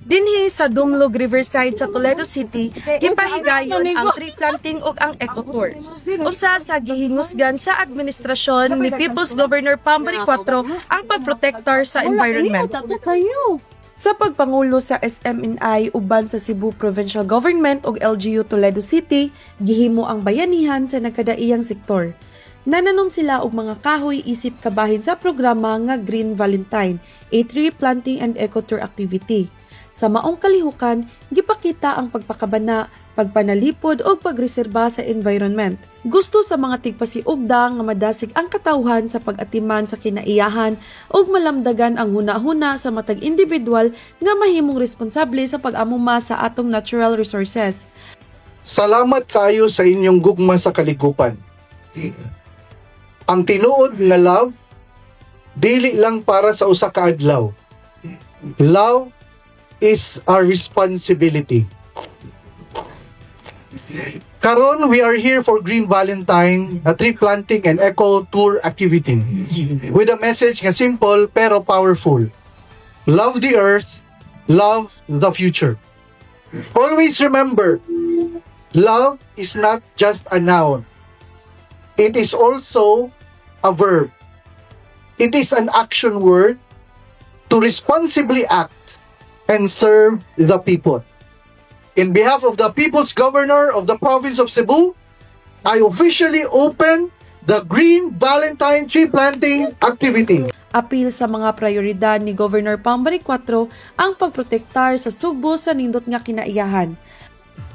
Dinhi sa Dumlog Riverside sa Toledo City, gipahigayon ang tree planting ug ang eco tour. Usa sa gihingusgan sa administrasyon ni People's Governor Pam Baricuatro ang pagprotektar sa environment. Sa pagpangulo sa SMNI uban sa Cebu Provincial Government ug LGU Toledo City, gihimo ang bayanihan sa nagkadaiyang sektor. Nananom sila og mga kahoy isip kabahin sa programa nga Green Valentine, a tree planting and eco tour activity. Sa maong kalihukan, gipakita ang pagpakabana, pagpanalipod ug pagreserba sa environment. Gusto sa mga tigpasiugda nga madasig ang katawhan sa pag-atiman sa kinaiyahan ug malamdagan ang huna-huna sa matag individual nga mahimong responsable sa pag-amuma sa atong natural resources. Salamat kayo sa inyong gugma sa kaligupan. Ang tinuod nga love dili lang para sa usa ka adlaw. Love is a responsibility. Karon, we are here for Green Valentine, a tree planting and eco tour activity with a message nga simple pero powerful. Love the earth, love the future. Always remember, love is not just a noun. It is also a verb. It is an action word to responsibly act and serve the people. In behalf of the People's Governor of the province of Cebu, I officially open the Green Valentine tree planting activity. Apil sa mga prioridad ni Governor Pam Baricuatro ang pagprotektar sa Sugbo sa nindot nga kinaiyahan.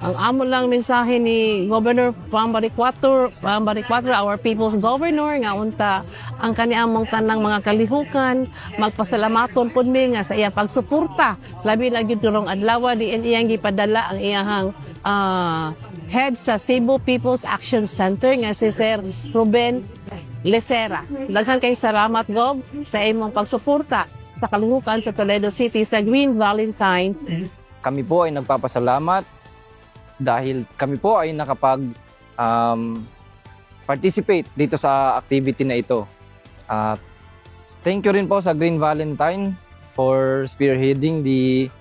Ang amo lang mensahe ni Governor Pam Baricuatro, Pam Baricuatro, our people's governor, nga unta ang kaniamong tanang mga kalihukan, magpasalamaton pud mi nga sa iyang pagsuporta. Labi na gyud karong adlaw diin iyang gipadala ang iyahang head sa Cebu People's Action Center nga si Sir Ruben Lecera. Daghan kay salamat, Gov, sa imong pagsuporta sa kalihukan sa Toledo City sa Green Valentine. Kami po ay nagpapasalamat dahil kami po ay nakapag participate dito sa activity na ito. At thank you rin po sa Green Valentine for spearheading the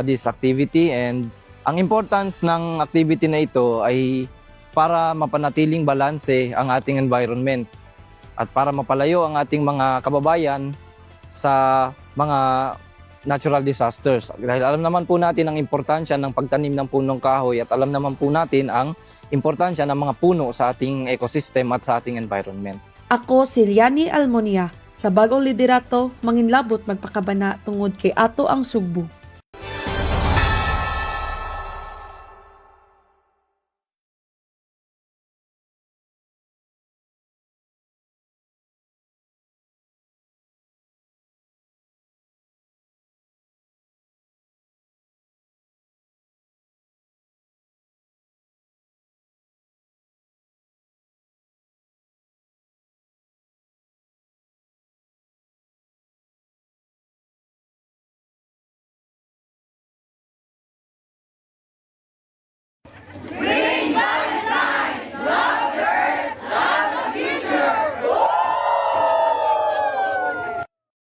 this activity, and ang importance ng activity na ito ay para mapanatiling balanse ang ating environment at para mapalayo ang ating mga kababayan sa mga natural disasters. Dahil alam naman po natin ang importansya ng pagtanim ng punong kahoy at alam naman po natin ang importansya ng mga puno sa ating ecosystem at sa ating environment. Ako si Liani Almonia. Sa bagong liderato, manginlabot magpakabana tungod kay ato ang Sugbo.